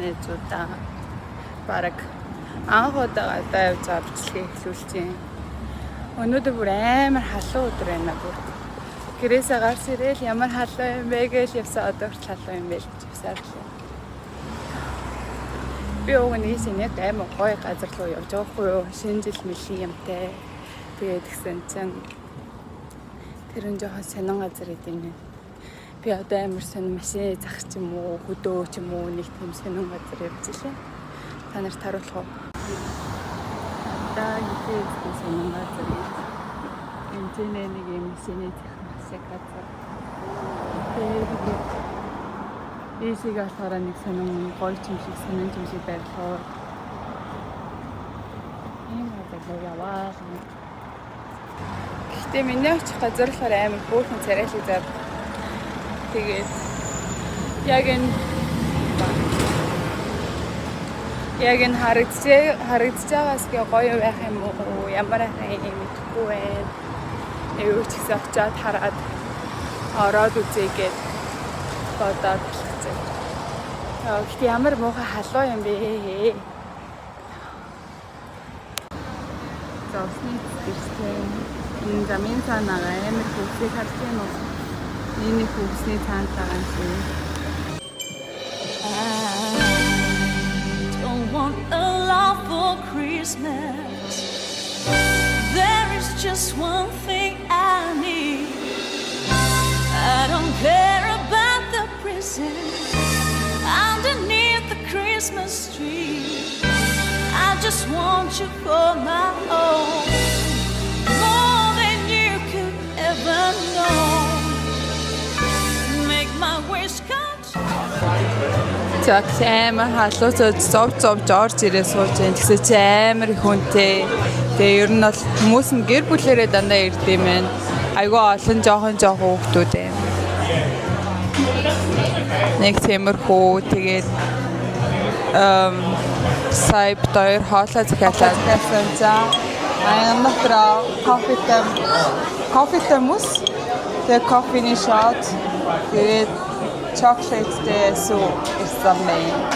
Найзуудаа. Бараг анх удаа гадаа явж байгаа бичлэгээ эхлүүлж байна. Өнөөдөр бүр амар халуун өдөр байна бүр. Гэрээсээ гарч ирээл ямар халуун юм бэ гэж явсан, одоо хүртэл халуун юм бэ л гэж явсаар лээ. Би уг нь ийш нэг амар гоё газар руу явж байгаа хгүй юу? Шинэ жил мөлийн юмтай. Тэгээд тэгсэн чинь тэр нь жоохон сонин газар идэм юм. Би одоо амар сонин машины зах ч юм уу, хөдөө ч юм уу, нэг тийм сонин газар явж илээ. Та нарт харуулах уу? Одоо хэзээ хэзээ сонин газар юм. Энд чинь нэг юм машины зах шиг газар. Тэгээд ийшээ болохоор нэг сонин гоё юм шиг, сонин юм шиг байрлал. Ийм газар руу яваа. Гэхдээ миний очих газар болохоор амар хөөрхөн царайлаг зав. Тэгээд яг энэ харагдаж байгаас гоё байх юм уу? Ямар байх юм мэдэхгүй байна. Юу ч гэсэн очиад хараад ороод үзье гээд бодоод хэлсэн. Гэхдээ ямар муухай халуун юм бэ? За, усны гэрчтэй. Энэ замын цаанаа амар хөвсийг харж байна уу? Энэ хөвсний цаана байгаа юм шиг. I don't want a lot for Christmas. There is just one thing I need. I don't care about the presents underneath the Christmas tree. I just want you for my own, more than you could ever know. Make my wish come true. За, амар халуун зов зовж орж ирээ сууж байна. Тэгсэн чи амар их хүнтэй. Тэгээ ер нь бол хүмүүс нь гэр бүлээрээ дандаа ирд юм байна. Айгүй олон жоохон жоохон хүүхдүүд юм. Нэг тиймэрхүү, тэгээд сая бид хоёр хоолой захиалаад захиалсан. За, аян дотор кофетэй мөс, тэгээ кофений shot, тэгээд chocolate тэй сүү ирсэн байна.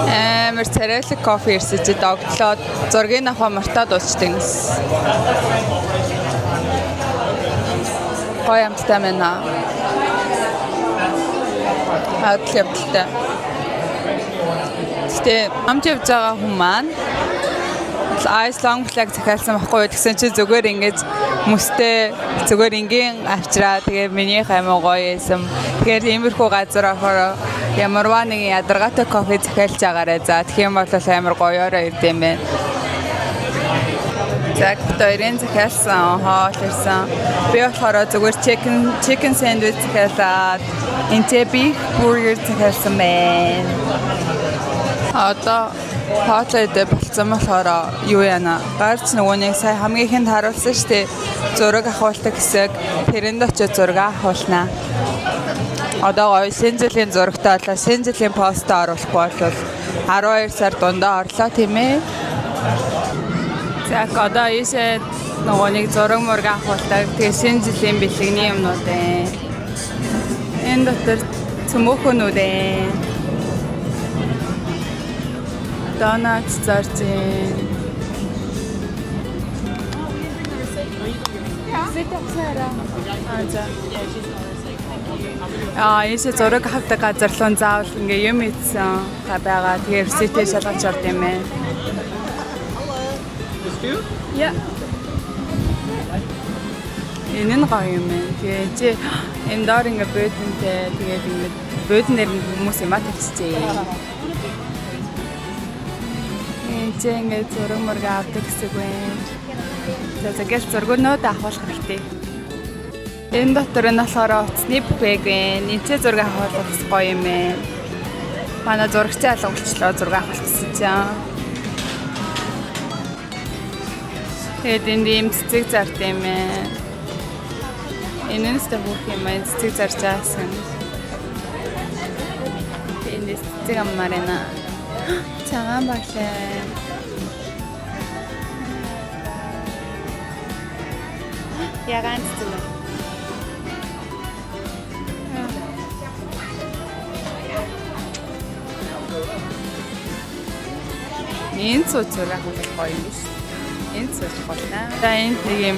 Амар царайлаг кофе ирсэн чи догтлоод зургийг авахаа мартаад дуусчихдаг гэсэн. Гоё амттай байна. Адал явдалтай. Гэтэ амж явж байгаа хүн маань Ice Long Black захиалсан байхгүй юу? Тэгсэн чи зүгээр ингэж мөстэй зүгээр энгийн авчраа. Тэгээ минийх амар гоё байсан. Тэгэхээр иймэрхүү газар орохоор ямарваа нэгэн ядаргаатай кофе захиалж агаарай. За, тэгэх юм бол амар гоёороо ирд юм байна. За, бид хоёрын захиалсан хоол ирсэн. Би болохоор зүгээр chicken sandwich захиалаад энтэй beef burger захиалсан байна. Одоо хоолой идэ болцсон болохоор юу яана. Гарч нөгөө нэг сая хамгийн ихэнд харуулсан шүү дээ. Зураг авахулдаг хэсэг. Тэрэнд очиж зураг авахулнаа. Одоо гоё шинэ жилийн зурагтай болоо, шинэ жилийн пост оруулахгүй бол 12 сар дундаа орлоо, тийм ээ. За, одоо ийшээ нөгөө нэг зураг мураг авахулдаг. Тэгээ шинэ жилийн бэлгэний юмнууд ээ. Энэ дотор цөмөөхөнүүд ээ. Донат зарж байна. Аа, за. Аа, ийшээ зураг авдаг газар руу заавал ингээ юм идсэн байгаа. Тэгээ receipt ээ шалгаж орд юм ээ. Yeah. Энэ нь гоё юм байна. Тэгээ чи энэ доор ингээ буудантай, тэгээд ингээ буудан дээр нь хүмүүс юмаа тавьчихжээ. Энэ чи ингээ зураг мураг авдаг хэсэг байна. За за, гэл зургуунууд авах хэрэгтэй. Энэ дотор нь болохоор утасны buffet гэн. Энэ чи зураг авах бас гоё юм байна. Манай зурагчийн алга болчлоо зураг авах гэсэн чинь. Тэгээд энд ийм цэцэг зард юм ээ. Энэ нь өстой хөөх юм аа, цэцэг зарж байгаа юм. Цэцэг аммаар байна. Цагаан баглаа. Ягаан цэцэг байна. Энэ цуц зураг авах гоё юм биш. Энэ цуц гоё. За энд нэг юм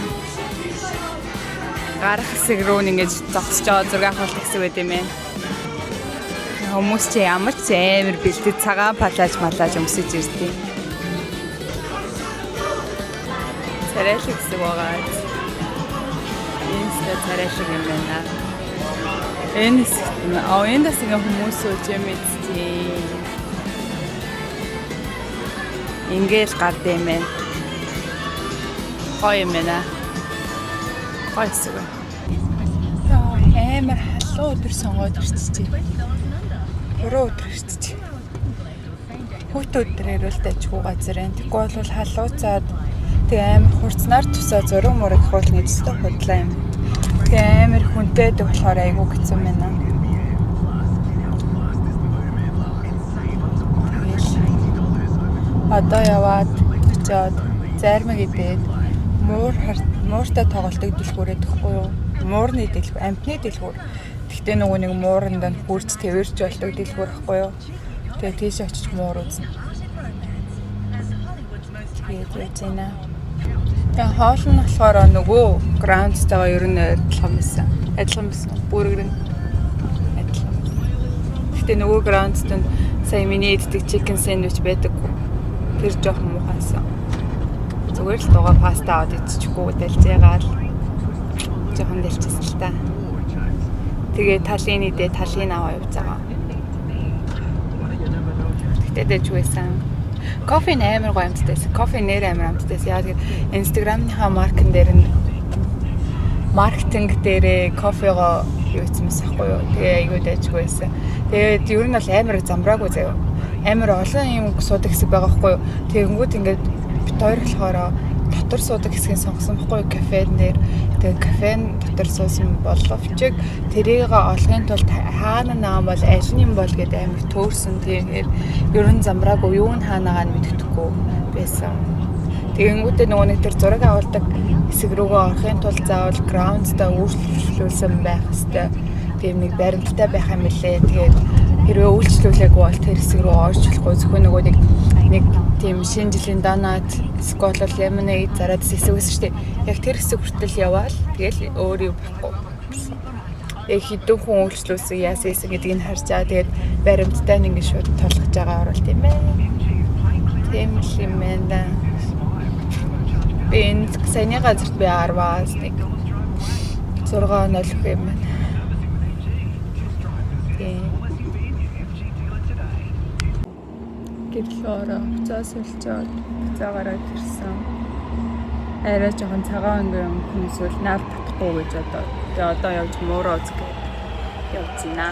гарах хэсэг рүү ингэж зогсож байгаа зураг авах хэсэг байт юм байна. Хүмүүс чи ямар ч амар бэлтгэж цагаан палаж малаж өмсөж ирдээ. Царайлаг хэсэг байгаа. Энэ хэсэг царайлаг юм байна. Энэ хэсэгт нь аа энд бас ингээ хүмүүс сууж юм эцтэй. Ингээл гард юм байна. Гоё юм байна. Гоё хэсэг байна. Амар халуун өдөр сонгоод ирчихжээ. Буруу өдөр ирчихжээ. Хүүт өдөр ирвэл дайггүй газар энэ. Тэгэхгүй бол халууцаад тэгээ амар хурцнаар тусаа зураг мураг хуулна гэж өстө худлаа юм. Тэгээ амар хүнтэй байдаг болохоор айгүй хэцүү байна. Тэгэл одоо яваад очиод зайрмаг идээд муур мууртай тоглолтог дэлгүүрээ тэхгүй юу? Муурны дэлгүүр, амтны дэлгүүр. Тэгтээ нөгөө нэг мууранд нь хурц тэрвэрч болдог дэлгүүр ахгүй юу? Тэгээ тийш очиж муур үзнэ. Тэгээд яаж ийна. Тэгээ хоол нь болохоор нөгөө граундтайгаа ер нь адилхан байсан. Адилхан байсан. Бүргэр нь адилхан. Тэгтээ нөгөө граундт нь сая миний иддэг chicken sandwich байдаггүй. Тэр жоохон муухайсан. Зүгээр л дугаа паста аваад идчихгүй дэлжээгаал жоохон дэлчихсэн л та. Тэгээ талын идэ талын аваа явж байгаа. Тэгтээ дэжгүйсэн. Кофе нь амар гоё амттай байсан. Кофе нэр амар амттай байсан. Яг тэгэхээр Instagram-ийнхаа маркетинг дээр нь маркетинг дээрээ кофего юу хийсэн байсан хгүй юу. Тэгээ айгүй дайжгүй байсан. Тэгээд ер нь бол амар замбраагүй заяа. Амар олон юм суудаг хэсэг байгаа хгүй юу. Тэгэнгүүт ингээд бит хоёр болохоор дотор суудаг хэсгийг сонгосон байхгүй юу кафен дээр. Тэгээд кафен дотор суусан боловч тэрийг олохын тулд хаана наам бол аль нь юм бол гэд амар төөрсөн. Тэгэхээр ер нь замбраагүй юу нь хаанагаа нь мэддэхгүй байсан. Тэгэнгүүтээ нөгөө нэг тэр зураг авалдаг хэсэг рүүгээ орохын тулд заавал ground-тай үйлчлүүлсэн байх хэвээр тийм нэг баримттай байх юм лээ. Тэгээд хэрвээ үйлчлүүлээгүй бол тэр хэсэг рүү орж болохгүй. Зөвхөн нөгөө нэг тийм шинэ жилийн donut эсвэл lemonade зараад хэсэг байсан шүү дээ. Яг тэр хэсэг хүртэл яваал тэгэл өөр юу байхгүй. Яг хэдэн хүн үйлчлүүлсэн яасан хийсэн гэдгийг нь харж байгаа. Тэгээд баримттай нь ингэ шууд толгож байгаа оролт юм ээ. Тийм л юм байна да. Би энэ саяны газарт би 10-аас нэг 6 0 юм байна. Тийм. Гэрлөө ороо хуцаа солилцоод хуцаа гараад ирсэн. Арай жоохон цагаан өнгө өнгөн эсвэл нар татахгүй гэж одоо. Тэгээ одоо явж муураа үзэх гээд явж байна.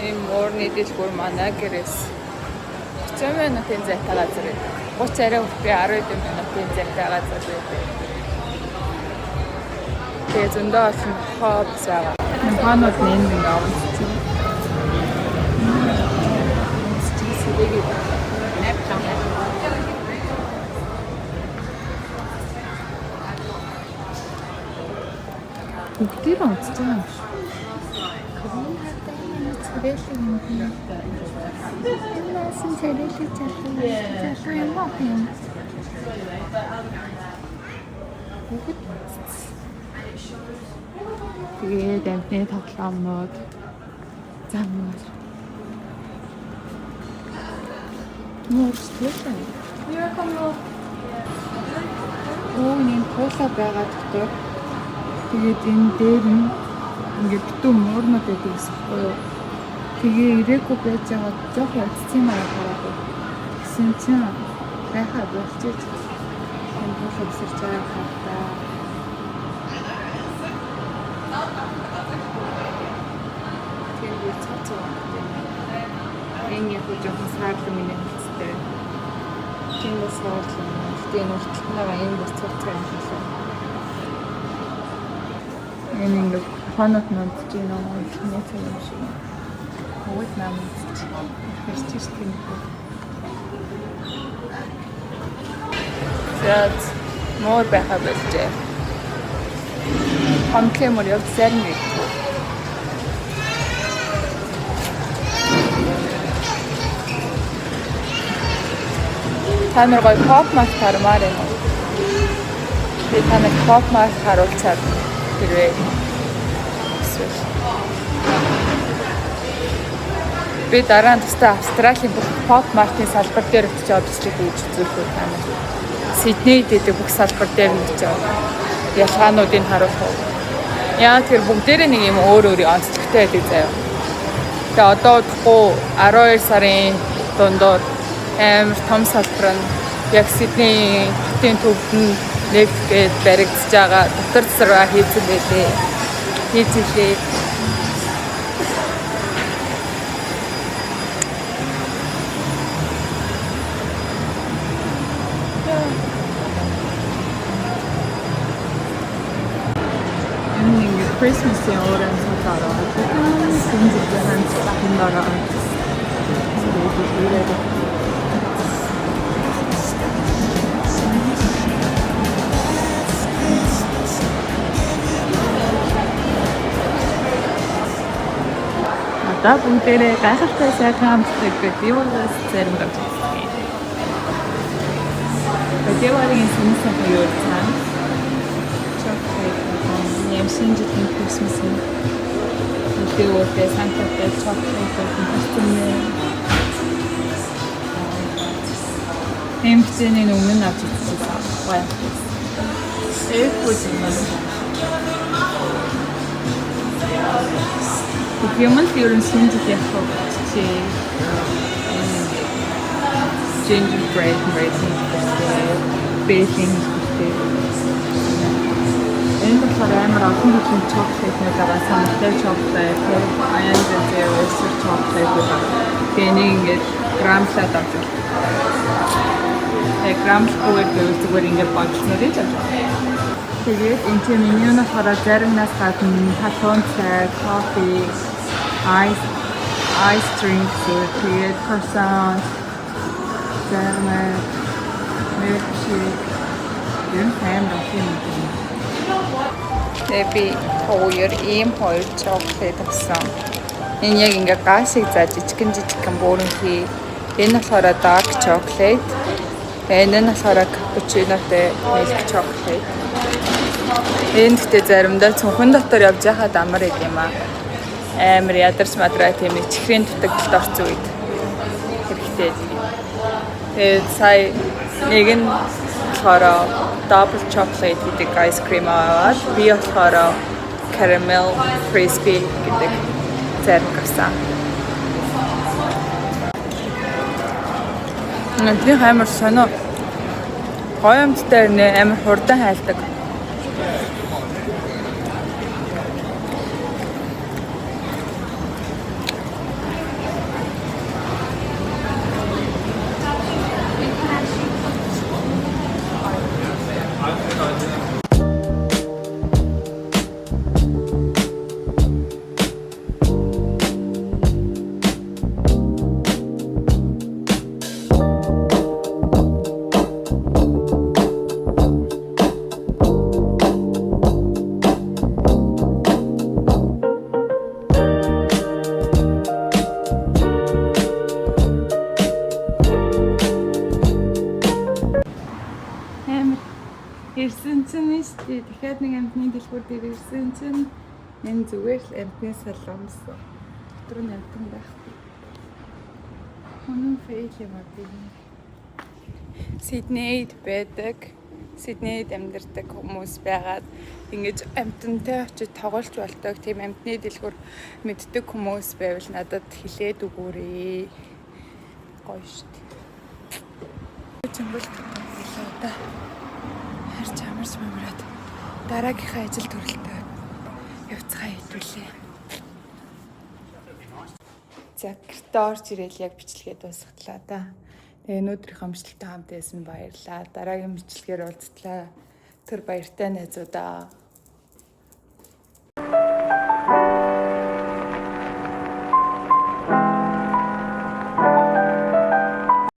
Энэ муурны дэлгүүр манай гэрээс 30 минутын зайтай газар байдаг. 30 арай хүртээ 10 минутын зайтай газар байдаг. Тэгээ зөндөө олон хобс байгаа. Компаниуд нь энд ингээ авчихсан. Сэрээгээд. Бүгдээр унтж байгаа юм шиг. Царайлаг юм би. Энэ насан царайлаг залуу залуу юм уу юм? Бүгд унтсан. Тэгээд амтны тоглоомнууд замнаар. Муурч туулаа. Оо, энэ туулаа байгаа дотор тэгээд энэ дээр нь ингээд битүү муурнууд байдаг гэсэн байхгүй юу? Тэгээ ирээгүй байж байгаа жоох явцсан юм аа хараад. Тэгсэн чинь байхаа болчихж энэ туулаа бисэрч байгаа хаа. Тэр бүр цоц юм. Энэ яг жоохон саарлан миний хэлцтэй. Тийм бас саарлан. Гэтэ энэ урталт энэ бас цоц юм хэлээ. Энэ ингээд хонод нандж гинөө ихний цаг юм шиг. Хөвөд нам хэрчиж тийм. За, мөр байха болжээ. Хомтлын мөр явж зарим нэг. Та нар гоё Pop Mart хармаар байна уу? Би та нарт Pop Mart харуулцаад хэрвээ эсвэл би дараа нь тусдаа Австралийн бүх Pop Mart-ын салбар дээр очиж бичлэг хийж үзүүлэх үү та нарт. Сиднейд гэдэг бүх салбар дээр нь очиж ялгаануудыг харуулах уу? Яа, тэр бүгдээрээ нэг юм өөр өөр онцлогтой байдаг заяа. Тэгээ одоо удахгүй 12 сарын дундуур амар том салбар нь яг Сиднейн хотын төвд нь нэгтгэхэд баригдаж байгаа, дотор засвар хийцэн байлээ. Хийцэлээ. Энэ ингээ Christmas-ийн өрөөнд ороод шинэ жилийн ороод тэгээд. Одоо бүгдээрээ гайхалтай сайхан амттай Godiva-гаас зарим авч үзье. Godiva-гийн сонин сайхан юу цаана? Chocolate юм, шинэ жилийн Christmas-ийн өдөөтэй Santa-тай chocolate болсон нэ. Хэмжээний өмнө нь авч үзсэн. Гоё. Эф юм. Бүх юм л ер нь шинэ жил явах чи gingerbread raisin хэрэгтэй, бэлэн хэрэгтэй. Энэ болохоор амар олон төрлийн chocolate-нууд байгаа. Самартай chocolate, аян зэн oyster chocolate байгаа. Тэгээ энийг ингээд грамлаад авч байна. Тэгээ грамлахгүйгээр гэвэл зүгээр ингээд бодлсноор л авч байна. Тэгээд энэ чинь меню нь болохоор заримнаас гадна халуун цай, кофе, ice drinks, тэгээд croissant, зарим milkshake, ер нь амар олон юм байна. Тэгээ би хоёр ийм хоёр chocolate авсан. Энэ яг ингээ гаа шиг за жижигэн жижигхэн бөөрөнхий. Энэ болохоор dark chocolate. Энэ нь болохоор cappuccino-тэй milk chocolate. Энэ гэхдээ заримдаа цүнхэн дотор явж байхад амар байд юм аа. Амар ядарч мадраа, тийм чихрийн дутагдалд орсон үед хэрэгтэй. Тэгээд сая нэг нь болохоор double chocolate гэдэг ice cream аваад, би болохоор caramel crispy гэдэг зарим авсан. Эднийх амар сонио гоё амттай нэ, амар хурдан хайлдаг. Амар ирсэн чинь шүү дээ. Дахиад нэг амьтны дэлгүүр дээр ирсэн чинь энэ зүгээр л амьтны салон гэсэн. Дотор нь амьтан байхгүй. Үнэн fail юм а би. Сиднейд байдаг. Сиднейд амьдардаг хүмүүс байгаад ингэж амьтантай очиж тоглож болдог тийм амьтны дэлгүүр мэддэг хүмүүс байвал надад хэлээд өгөөрэй. Гоё шүү дээ. Чөмбөл билээ да. Харж амарч мамраад дараагийнхаа ажил төрөлтөө явцгаа хэдүүлээ. За, гэртээ орж ирээл яг бичлэгээ дуусгалаа да. Тэгээ өнөөдрийнхөө бичлэгтэй хамт байсан баярлаа. Дараагийн бичлэгээр уулзтлаа. Тэр баяртай найзуудаа.